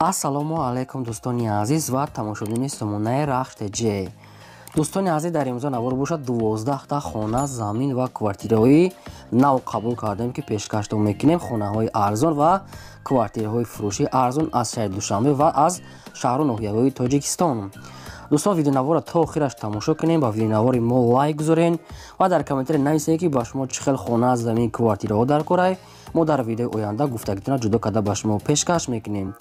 Ассалому алайкум дӯстони азиз ва тамошобинони сомонаи Рахш ТЖ. Дӯстони азиз, дар имрӯза навор бошад 12 та хона, замин ва квартираҳои нав қабул кардем, ки пешкаштон мекунем. Хонаҳои арзон ва квартираҳои фурӯшии арзон аз шаҳри Душанбе ва аз шаҳру ноҳияҳои Тоҷикистон. Дӯстон, видеонаворро то охираш тамошо кунем, ба видеонавори мо лайк гузорен ва дар комментария нависед, ки ба шумо чӣ хел хона, замин, квартираҳо дар корай. Мо дар видеои оянда гуфтагитона ҷудо карда ба шумо пешкаш мекунем.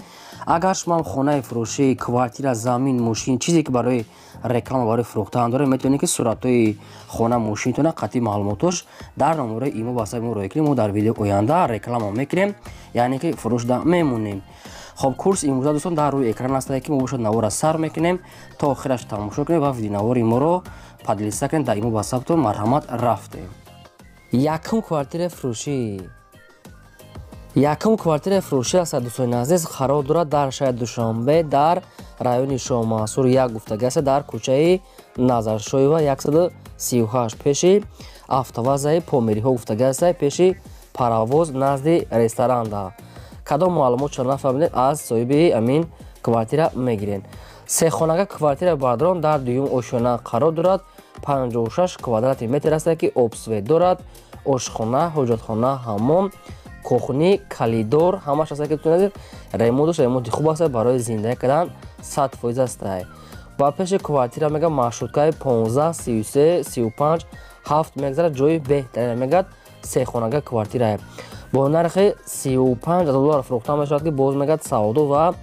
Агар шумо ҳам хонаи фурӯшӣ, квартира, замин, мошин, чизе ки барои реклама, барои фурӯхтан доред, метавонед, ки суратҳои хона, мошинтона қатъи маълумотош дар номерои имо ватсапи мо роя кунем. Мо дар видеои оянда реклама мекунем, яъне ки фурӯшда мемонем. Хоб, курс имрӯза, дӯстон, дар рӯи экран астае, ки мо бошад навора сар мекунем, то охираш тамошо кунем ва видеонавори моро поделиться кунем дар имо ватсаптон. Марҳамат, рафтем. Якум квартираи фурӯшӣ. Якум квартираи фурӯшӣ аст, дӯстони азиз, қарор дорад дар шаҳри Душанбе, дар райони Шоҳмансур 1 гуфтагӣ аст, дар кӯчаи Назаршоева 138, пеши автовазаи Помириҳо гуфтагӣ аст, пеши паровоз, назди ресторанда. Кадом маълумотшо нафаҳмидед, аз соҳиби амин квартира мегиред. Сехонага квартира, бародарон, дар дуюм ошёна қарор дорад, 56 квадрати метр аст, ки обсвет дорад, ошхона, ҳоҷатхона, ҳаммом, кухни, калидор ҳамаш аст, ки дӯстони азиз, ремонташ ремонти хуб аст, барои зиндагӣ кардан 100% аст. Ба пеши квартира мега маршруткаи 15 33 35 7 мегзарад, ҷои беҳтарин мегад. Сехонага квартира бо нархи 35 ҳазор доллар фурӯхта мешавад, ки боз мегад савдо ва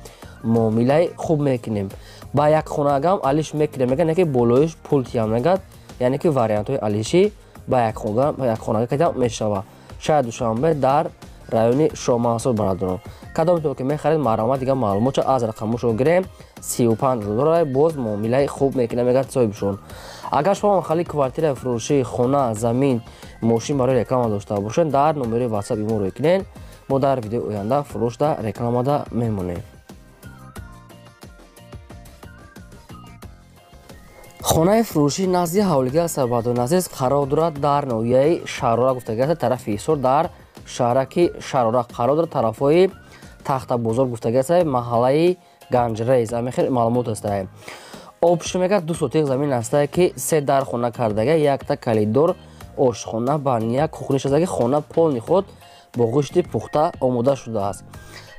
муомилаи хуб мекунем. Ба як хонагам алиш мекунем, мегад, яке болоиш пул тиям мегад, яъне ки вариантҳои алишӣ ба як хонага кадам мешавад. Шаҳри Душанбе, дар райони Шоҳмансур, бародарон. Кадомтон ки мехаред, марҳамат, дигар маълумотшо аз рақамошо гирем. 35 доллар, боз муомилаи хуб мекунем, мегад соҳибшон. Агар шумо хали квартираи фурӯшӣ, хона, замин, мошин барои реклама дошта бошед, дар номери ватсап имо рӯй кунед. Мо дар видеои оянда фурӯшда рекламада мемонем. Хонаи фурӯшӣ назди ҳавлиги аст, бародарони азиз, қарор дорад дар ноҳияи Шарора гуфтагӣ аст, тарафи Ҳисор, дар шаҳраки Шарора қарор дорад, тарафҳои Тахтабозор гуфтагӣ аст, маҳаллаи Ганҷрез. Ҳамин хел маълумот аст. Обши мегад 2 сотиқ замин аст, ки се дар хона кардага, якта калидор, ошхона, баня, кухниш аст, ки хона полни худ бо гӯшти пухта омода шудааст.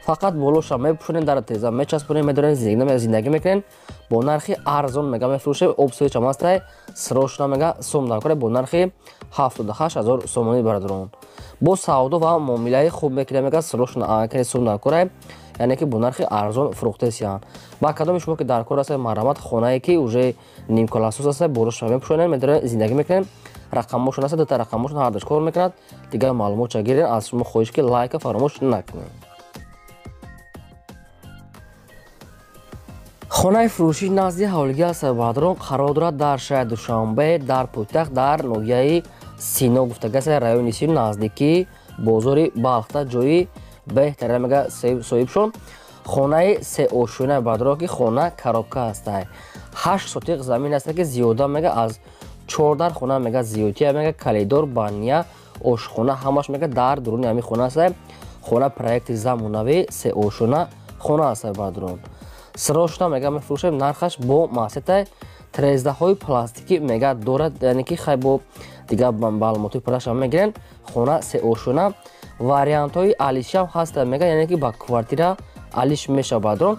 Фақат болоша мепӯшонем, дар теза мечаспонем, медорем, зиндагӣ мекунем. Бо нархи арзон мега мефурӯшем, обсӯи ҳам срошна мега сом дар кора бо нархи 78 ҳазор сомонӣ, бародарон. Бо савдо ва муомилаи хуб мекунем, мега срошна акаи сом дар кора, яъне ки бо нархи арзон фурӯхтесиянд. Ба кадоми шумо ки дар кор аст, марҳамат, хонае ки уже нимколасос аст, болоша мепӯшонем, медорем, зиндагӣ мекунем. Рақамошон аст, дута рақамошон ҳардуш кор мекунад. Дигар маълумотша гирем, аз шумо хоҳиш, ки лайка фаромӯш накунед. Хонаи фурӯшӣ назди ҳавлиги аст, бародарон, қарор дорад дар шаҳри Душанбе, дар пойтахт, дар ноҳияи Сино гуфтагӣ аст, райони Сино, наздикии бозори Балхта, ҷои беҳтарин мега соҳибшон. Хонаи сеошёна, бародарон, ки хона коробка аст, 8 сотиқ замин аст, ки зиёда мега аз 4 дар хона мега зиёдтия, мега калидор, баня, ошхона ҳамаш мега дар дуруни ҳамин хона аст. Хона проекти замонавӣ, сеошёна хона аст, бародарон. Срошна мега мефурӯшем, нархаш бо маҳсиятай, трездаҳои пластикӣ мега дорад, яъне ки хай бо дигар маълумотҳои пурашам мегирем. Хона сеошёна, вариантҳои алишиам ҳаста, мега, яъне ки ба квартира алиш мешавад, бародарон.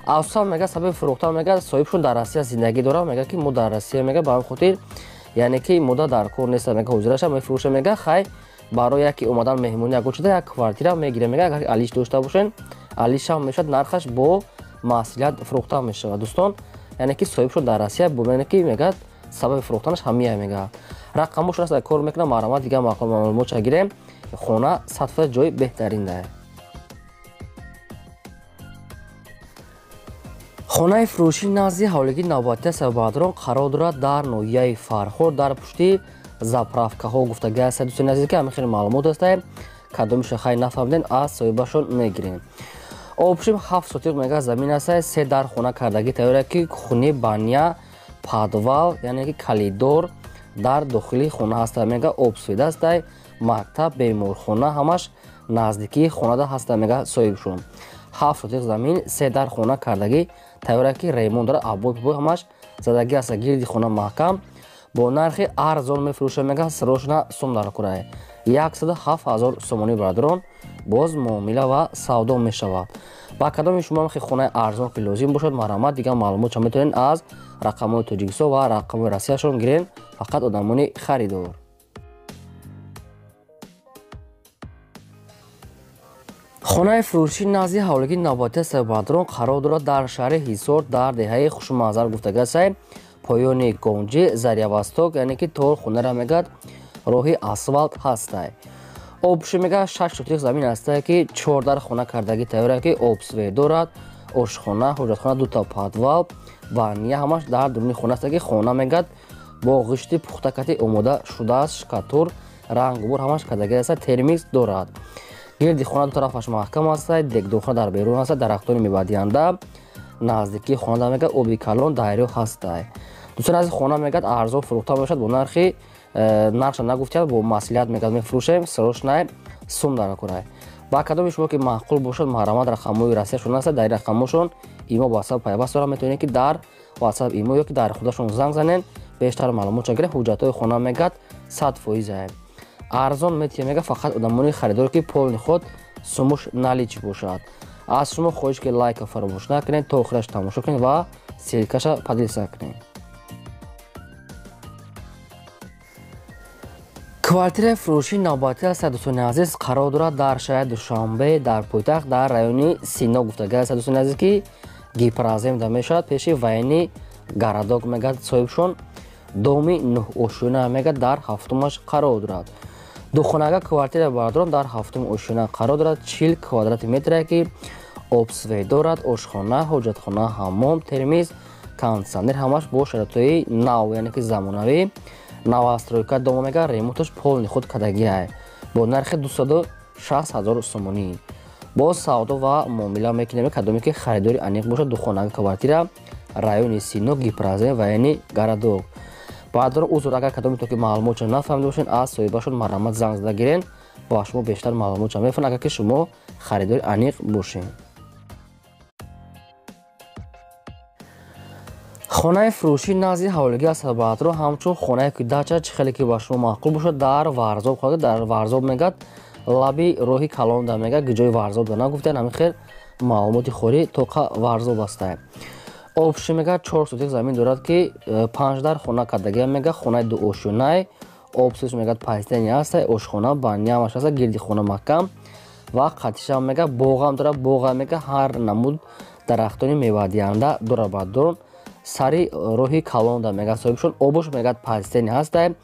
Асосан мега сабаби фурӯхтан, мега соҳибшон дар Россия зиндагӣ дорад, мега ки мо дар Россия, мега ба ҳамин хотир, яъне ки мода дар кор нест, мега ҳозираша мефурӯшем, мега хай барои яке омадан меҳмонӣ ягон шуда як квартира мегирем, мега агар алиш дошта бошен, алишам мешавад, нархаш бо маҳсулият фурӯхта мешавад, дӯстон. Яъне ки соҳибшон дар Россия бумяне ки мегӯяд сабаби фурӯхтанаш ҳамия, мега рақамошон аст, кор мекунам. Марҳамат, дигар маълумотша гирем. Хона 100% ҷои беҳтарин. Хонаи фурӯшӣ назди ҳавлигии навбатӣ аст, бародарон, қарор дорад дар ноҳияи Фархор, дар пушти заправкаҳо гуфтагӣ аст, дӯстони азиз, ки ҳамин хеле маълумот аст. Кадомиша хай нафаҳмидем, аз соҳибашон мегирем. Обшим 7 сотиқ мега замин аст, се дар хона кардагӣ тайёр, ки кухни, баня, подвал, яъне ки калидор дар дохили хона ҳаст, мега обсвет аст, мактаб, беморхона ҳамаш наздикии хонада ҳаста, мега соҳибшон. 7 сотих замин, 3 дар хона кардагӣ тайёра ки ремонт дорад, обой побой ҳамаш задагӣ аст, гирди хона маҳкам. Бо нархи арзон мефурӯшем мега, срочно сум дар курае 107 000 сомонӣ бародарон, боз муомила ва савдо мешавад. Ба кадоми шумо ки хонаи арзон ки лозим бошад, марҳамат, дигар маълумотша метавонед аз рақамҳои Тоҷикистон ва рақамҳои Россияшон гирен, фақат одамони харидор. Хонаи фурӯшӣ назди ҳавлигии навбатии бародарон қарор дорад дар шаҳри Ҳисор, дар деҳаи Хушманзар гуфтагасай, поёни Гонҷи, Зарявосток, яъне ки то хонара мегад роҳи асфалт ҳастай. Обши мега 6 сотих замин ҳастай ки 4 дар хона кардагӣ тайёра ки обсве дорад, ошхона, ҳоҷатхона, дута подвал ва ния ҳамаш дар дуруни хона аст ки хона мегад бо ғишти пухта кати омода шудааст, шкатур, рангубор ҳамаш кардагӣ аст, термикс дорад. Гирди хона ду тарафаш маҳкам аст, дегдорхона дар берун аст, дарахтони мевадиҳанда, наздикии хона мегад оби калон дарё ҳастай. Дӯстони азиз, хона мегад арзон фурӯхта мешавад бо нархи нархша нагуфтиям, бо маслиҳат мегад мефурӯшем, срочно сум дар курай. Ба кадоми шумо ки маъқул бошад, марҳамат, рақамҳои Россияшон аст, дар рақамҳошон имо WhatsApp пайваст дорад, метавонед ки дар WhatsApp имо ё ки дар худашон занг занед, бештар маълумотша гиред. Ҳуҷҷатҳои хона мегад 100%. Арзон метиҳем мега фақат одамони харидор ки полни худ сумуш налич бошад. Аз шумо хоҳиш ки лайка фаромӯш накунед, то охираш тамошо кунед ва ссылкаша поделиться кунед. Квартираи фурӯшии навбатӣ аст дӯстони азиз, қарор дорад дар шаҳри Душанбе, дар пойтахт, дар райони Сино гуфтагӣ аст дӯстони азиз ки гипроземда мешавад, пеши военный городок мегад соҳибшон, доми 9 ошёна мегад дар ҳафтумаш қарор дорад. Духонага квартира бародарон дар ҳафтум ошёна қарор дорад, 40 квадрати метре ки обсве дорад, ошхона, ҳоҷатхона, ҳаммом, термиз, кондитсионер ҳамаш бо шароитҳои нав, яъне ки замонавӣ, новостройка дома мега ремонташ полный худ кардагиай бо нархи 260 000 сомонӣ. Боз савдо ва муомила мекунем, кадоме ки харидори аниқ бошад. Духонага квартира, райони Сино, гипрозем, военный городок. Бародарон, узр агар кадометон ки маълумотшо нафаҳмида бошед, аз соҳибашон марҳамат занг зада гирен, ба шумо бештар маълумотшо мефаҳманд, агар ки шумо харидори аниқ бошед. Хонаи фурӯшӣ назди ҳавлигӣ аст бародарон, ҳамчун хонае ки дача, чӣ хеле ки ба шумо маъқул бошад, дар Варзоб, дар Варзоб мегад лаби роҳи калонда мегад, ҷои Варзобда нагуфтан, ҳамин хел маълумоти хорӣ тоқа Варзоб астае. Обши мегад 4 сотих замин дорад ки 5 дар хона кардагия мегад, хонаи дуошёнай, обсӯш мегад пайстани ҳастай, ошхона, баня ҳамаш аст, гирди хона маҳкам ва қатишам мегад боғам дорад, боға мегад ҳар намуд дарахтони мевадиҳанда дорад бародарон. Сари роҳи калонда мегад соҳибшон, обош мегад пайстани ҳастай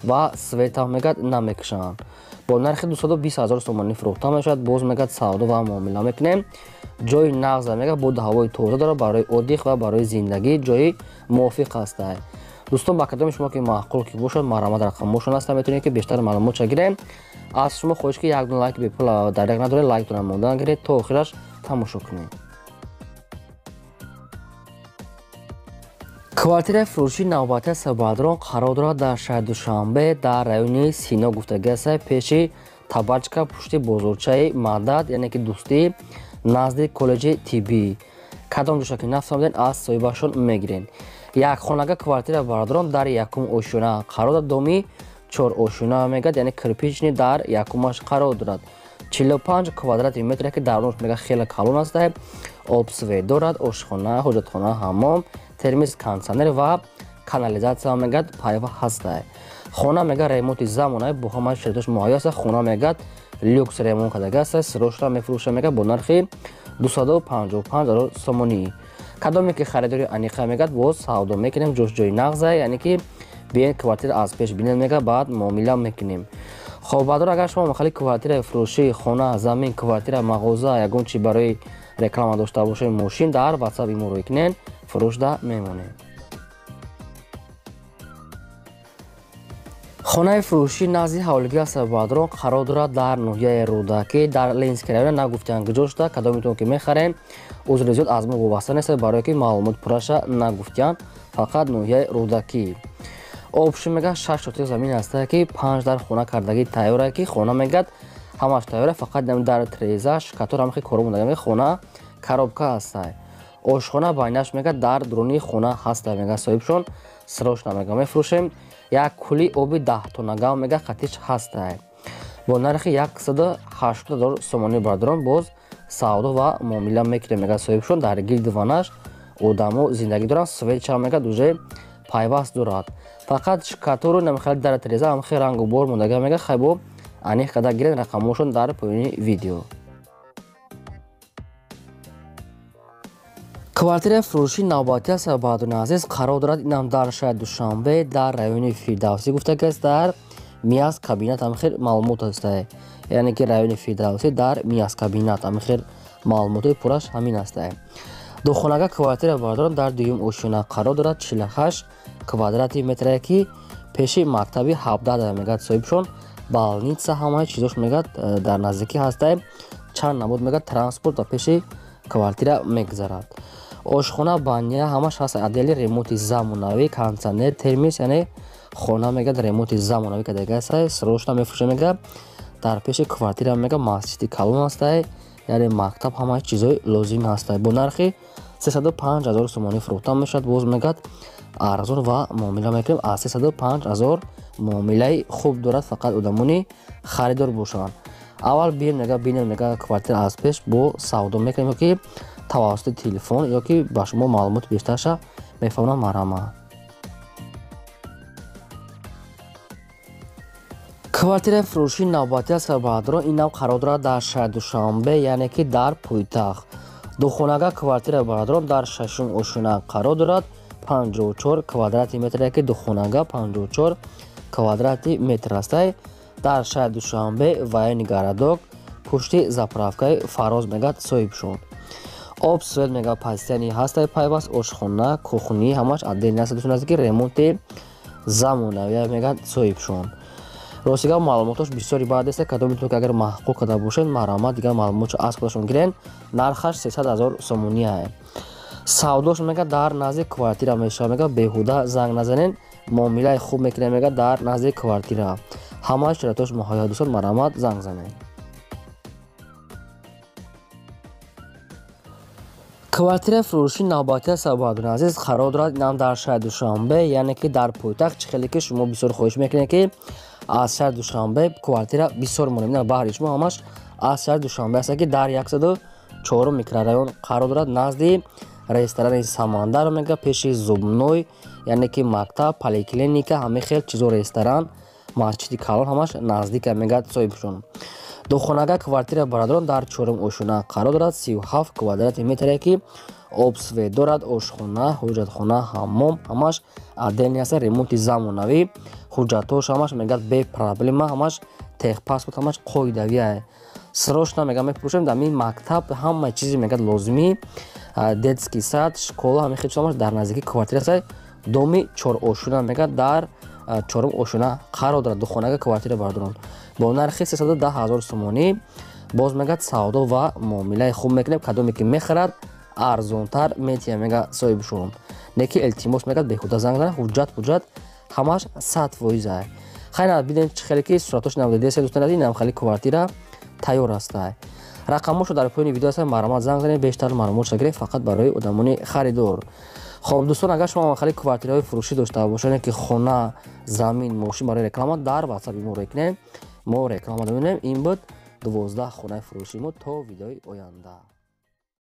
ва светам мегад намекушанд. Бо нархи 220 000 сомонӣ фурӯхта мешавад, боз мегад савдо ва муомила мекунем. Ҷои нағза мегад, боду ҳавои тоза дорад, барои отдых ва барои зиндагӣ ҷои мувофиқ ҳастай. Дӯстон, ба кадоми шумо ки маъқул ки бошад, марҳамат, рақамҳошон аст, метавонед ки бештар маълумотша гирем. Аз шумо хоҳиш ки як дона лайк бепул даряк надоред, лайктона мондан гиред, то охираш тамошо кунед. Квартираи фурӯшии навбатии аст бародарон, қарор дорад дар шаҳри Душанбе, дар райони Сино гуфтагӣ аст, пеши табачка, пушти бозорчаи Мадад, яъне ки Дӯстӣ, назди коллеҷи тиббӣ. Кадом ҷоша ки нафаҳмиден, аз соҳибашон мегирен. Як хонага квартира бародарон дар якум ошёна қарор дорад, доми 4 ошёна мегад, яъне кирпичный дар якумаш қарор дорад. 45 квадрати метре ки дарунаш мега хеле калон аст, обсве дорад, ошхона, ҳоҷатхона, ҳаммом, термиз, кондитсионер ва канализатсия мегад пайва ҳастай. Хона мега ремонти замонаи бо ҳамаи шароитош муҳайё аст, хона мегад люкс ремонт кардаги аст, срочно мефурӯша мега бо нархи 255 000 сомонӣ. Кадоме ки харидори аниқа мегад, боз савдо мекунем, ҷош ҷои нағза, яъне ки биен квартира аз пеш бинед мега, баъд муомила мекунем. Хоб бародарон, агар шумо мехоҳед квартираи фурӯшӣ, хона, замин, квартира, мағоза, ягон чи барои реклама дошта бошед, мошин, дар WhatsApp имо рӯй кунед, фурӯшда мемонед. Хонаи фурӯшӣ назди ҳавлигӣ аст бародарон, қарор дорад дар ноҳияи Рӯдакӣ, дар Ленинский район, нагуфтиям куҷо шуда, кадометон ки мехарем, узри зиёд аз мо вобаста нест, барое ки маълумот пурраша нагуфтиям, фақат ноҳияи Рӯдакӣ. Обши мегад 6 сотих замин ҳаста ки 5 дар хона кардагӣ тайёра ки хона мегад ҳамаш тайёра, фақат дар треза, шкатор ҳамахи коро мондага, хона Коробка ҳастай. Ошхона байнаш мега дар дуруни хона ҳастай мега соҳибшон. Срочно мега мефурӯшем. Як кули оби 10 тоннага мега хатиш ҳастай. Бо нархи 180 000 сомонӣ бародарон боз савдо ва муомила мекунем мега соҳибшон. Дар гирди ванаш одамо зиндагӣ доранд, свеча мега уже пайваст дорад. Фақат шкатуру намехали дар тереза ҳам хел рангу бор мондага мега хайбо аниқ када гирен, рақамошон дар поёни видео. Квартираи фурӯшии навбатӣ аст бародарони азиз, қарор дорад инам дар шаҳри Душанбе дар райони Фирдавсӣ гуфтагиаст, дар Миас кабинат ҳам хел маълумот аст. Яъне ки райони Фирдавсӣ дар Миас кабинат ҳам хел маълумотҳои пурраш ҳамин аст. Духонага квартира бародарон дар дуюм ошёна қарор дорад, 48 квадрати метре ки пеши мактаби 17 мегад соҳибшон. Балница ҳамаи чизош мегад дар наздикӣ ҳастай. Чанд намуд мегад транспорт ва пеши квартира мегузарад. Ошхона баня ҳамаш ҳаст, отдели ремонти замонавӣ, кондитсионер, термис, яъне хона мегад ремонти замонавӣ кардагиастай. Срочно мефурӯшем мега. Дар пеши квартира мега масҷиди калон ҳастай, яъне мактаб ҳамаи чизои лозим ҳастай. Бо нархи 305 000 сомонӣ фурӯхта мешавад. Боз мегад арзон ва муомила мекунем. Аз 305 000 муомилаи хуб дорад, фақат одамони харидор бошанд. Аввал бием мега бинем мега квартира аз пеш бо савдо мекунем ки тавассути телефон ё ки ба шумо маълумоти бештарша мефаҳмонам. Марҳамат. Квартираи фурӯшии навбатӣ аст бародарон, инам қарор дорад дар шаҳри Душанбе, яъне ки дар пойтахт. Духонага квартира бародарон дар шашум ошёна қарор дорад, 54 квадрати метр, ки духонага 54 квадрати метр астай. Дар шаҳри Душанбе военный городок пушти заправкаи Фароз мегад соҳибшон. Об свет мега пастяни ҳастай пайваст, ошхона, кухни ҳамаш отдельно аст. Дӯстони азиз, ки ремонти замонавӣ мегад соҳибшон. Ростига маълумотош бисёри баъд аст, кадомитон ки агар маҳқуқ карда бошед, марҳамат дигар маълумотшо аз худашон гирен. Нархаш 300 000 сомонӣ ае. Савдош мега дар назди квартира мешавад, мега беҳуда занг назанен, муомилаи хуб мекунем мега дар назди квартира. Ҳамаи шароитош муҳайё дӯстон, марҳамат занг занед. Квартираи фурӯшии навбатӣ аст бародарони азиз, қарор дорад инам дар шаҳри Душанбе, яъне ки дар пойтахт. Чӣ хеле ки шумо бисёр хоҳиш мекунед ки аз шаҳри Душанбе квартира бисёр монем, ина баҳри шумо ҳамаш аз шаҳри Душанбе аст, ки дар 104 микрорайон қарор дорад, назди ресторани Самандар мега пеши зубной, яъне ки мактаб, поликлиника, ҳамаи хел чизо, ресторан, масҷиди калон ҳамаш наздика мегад соҳибшон. Духонага квартира бародарон дар чорум ошёна қарор дорад, 37 квадрати метре ки об свет дорад, ошхона, ҳуҷҷатхона, ҳаммом ҳамаш отдельно аст, ремонти замонавӣ, ҳуҷҷатҳош ҳамаш мегад бе проблема, ҳамаш техпаспорт ҳамаш қоидавӣ ае. Срочно мега мефурӯшем. Дар ин мактаб ҳамаи чизи мегад лозимӣ, детский сад, школа, ҳамаи хел чиз ҳамаш дар наздикии квартира аст. Доми чорошёна мега дар чорум ошёна қарор дорад, духонага квартира бародарон бо нархи 310 000 сомонӣ. Боз мегад савдо ва муомилаи хуб мекунем, кадоме ки мехарад арзонтар метиҳам мега соҳибшон. Неки илтимос мегад беҳуда занг занед, ҳуҷҷат ҳуҷҷат ҳамаш 100% ай. Хайна бинед чӣ хеле ки суратош навдидеса дӯстони азиз, инам хеле квартира тайёр астай. Рақамошо дар поёни видео аст, марҳамат занг занед, бештар маълумотша гиред фақат барои одамони харидор. Хоб дӯстон, агар шумо хеле квартираҳои фурӯшӣ дошта бошед, ки хона, замин, мошин барои реклама дар WhatsApp мо рекунем, мо реклама донем. Ин буд 12 хонаи фурӯшии мо. То видеои оянда.